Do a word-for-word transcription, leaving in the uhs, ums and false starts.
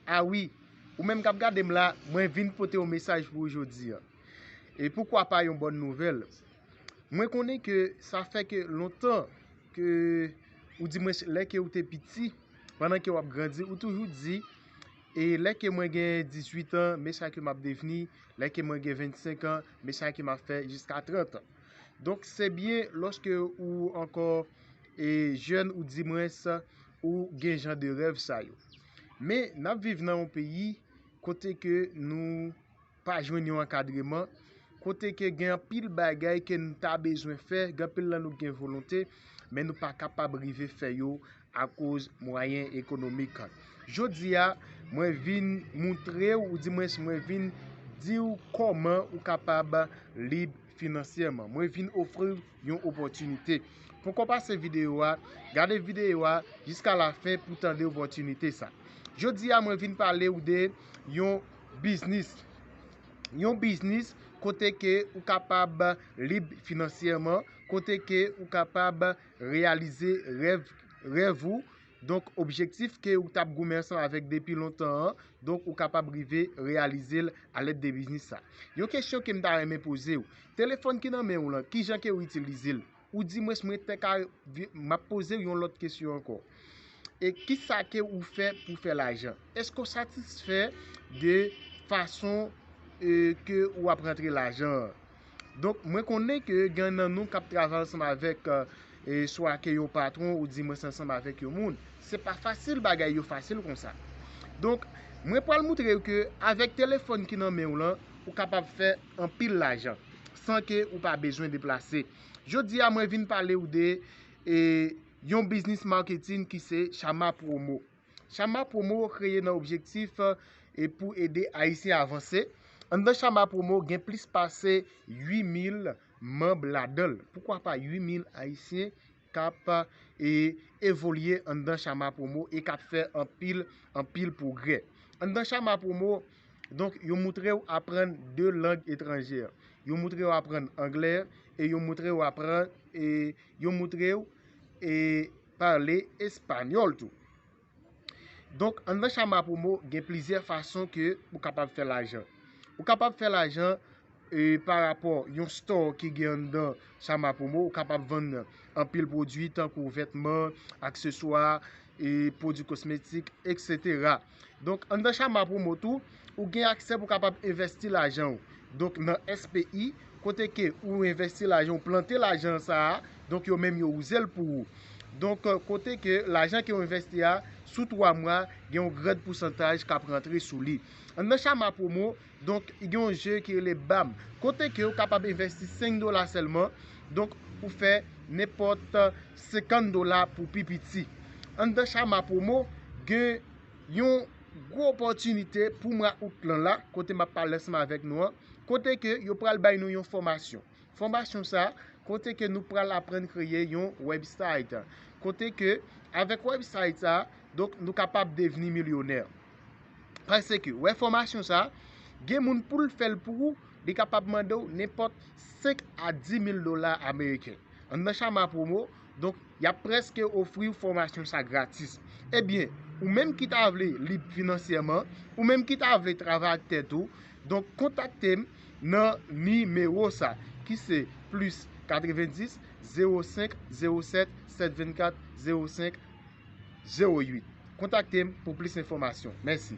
Ah wi, ou menm k ap gade m la, mwen vin pote yon mesaj pou ou jodi a. E poukwa pa yon bòn nouvèl? Mwen konnen ke sa fè ke lontan ke, ou di mwen, lè ke ou te piti, pandan ke w ap grandi, ou toujou di, e lè ke mwen gen dizuit an, men sa ke m ap devni, lè ke mwen gen vennsenk an, men sa ke m ap fè jiska trant an. Donk, se byen lòske ou ankò e jèn, ou di mwen sa, ou gen jan de rèv sa yo. Men, n ap viv nan yon peyi kote ke nou pa jwenn yon ankadreman, kote ke gen anpil bagay ke n ta bezwen fè, gen anpil nan nou gen volonte, men nou pa kapab rive fè yo akoz mwayen ekonomik. Jodi a, mwen vin moutre w, ou di mwen, mwen vin di w kòman ou kapab lib finansyèman. Mwen vin ofri w yon opòtinite. Poko pase videyo a, gade videyo a jiska lafen pou tande opòtinite sa. Jodi a, mwen vin pale w de yon biznis. Yon biznis kote ke ou kapab lib finansyèman, kote ke ou kapab reyalize rèv, rèv ou. Donk, objektif ke ou t ap goumen ansanm avèk depi lontan an, donk, ou kapab rive reyalize l alèd de biznis sa. Yon kesyon ke m ta renmen poze w, telefòn ki nan men w lan, kijan ke ou itilize l? Ou di mwen, mwen te ka, m ap poze w yon lòt kesyon ankò. E kisa ke ou fè pou fè lajan? Èske w satisfè de fason e, ke ou ap rantre lajan an? Donk, mwen konnen ke gen nan nou k ap travay ansanm avèk, e, swa ke yon patwon ou di mwen se ansanm avèk yon moun. Se pa fasil, bagay yo fasil konsa. Donk, mwen pral moutre w ke avèk telefòn ki nan men w lan, ou kapab fè anpil lajan san ke ou pa bezwen deplase. Jodi a, mwen vin pale w de e, yon biznis maketin ki se Chama Promo. Chama Promo kreye nan objektif e, pou ede Ayisyen avanse. Anndan Chama Promo gen plis pase uit mil manm ladan l. Poukwa pa uit mil Ayisyen k ap e, evolye anndan Chama Promo e k ap fè anpil, anpil pwogrè. Anndan Chama Promo, donk, yo moutre w aprann de lang etranjè. Yo moutre w aprann anglè e yo moutre w aprann e yo moutre w e pale espanyòl tou. Donk, anndan Chama Promo, gen plizyè fason ke ou kapab fè lajan. Ou kapab fè lajan e, pa rapò yon store ki gen anndan Chama Promo, ou kapab vann anpil pwodui tankou vètman, akseswa, e, pwodui kosmetik, etsetera. Donk, anndan Chama Promo tou, ou gen aksè pou kapab envèsti lajan w. Donk, nan S P I, kote ke ou envèsti lajan, ou plante lajan sa a, donk yo menm yo wouze l pou ou. Donk, kote ke lajan ke ou envèsti a, sou twa mwa, gen yon gran pousantaj k ap rantre sou li. Anndan Chama Promo, donk, gen yon je ki rele bam, kote ke ou kapab envèsti senk dola sèlman, donk, ou fè nenpòt senkant dola pou pi piti. Anndan Chama Promo, gen yon gwo opòtinite pou mwa out lan la, kote m ap pale ansanm avèk nou an, kote ke yo pral bay nou yon fòmasyon. Fòmasyon sa, kote ke nou pral aprann kreye yon website. Kote ke, avèk website sa, donk, nou kapab devni milyonè. Paske, wè, fòmasyon sa, gen moun pou l fè l pou ou, li kapab mande w nenpòt senk a dis mil dola ameriken. Anndan Chama Promo, donk, y ap prèske ofri w fòmasyon sa gratis. Ebyen, ou menm ki ta vle lib finansyèman, ou menm ki ta vle travay ak tèt ou, donk, kontakte m nan nimewo sa, ki se plis katrevendis, zewo senk, zewo sèt, sèt vennkat, zewo senk, zewo uit. Kontakte m pou plis enfòmasyon. Mèsi.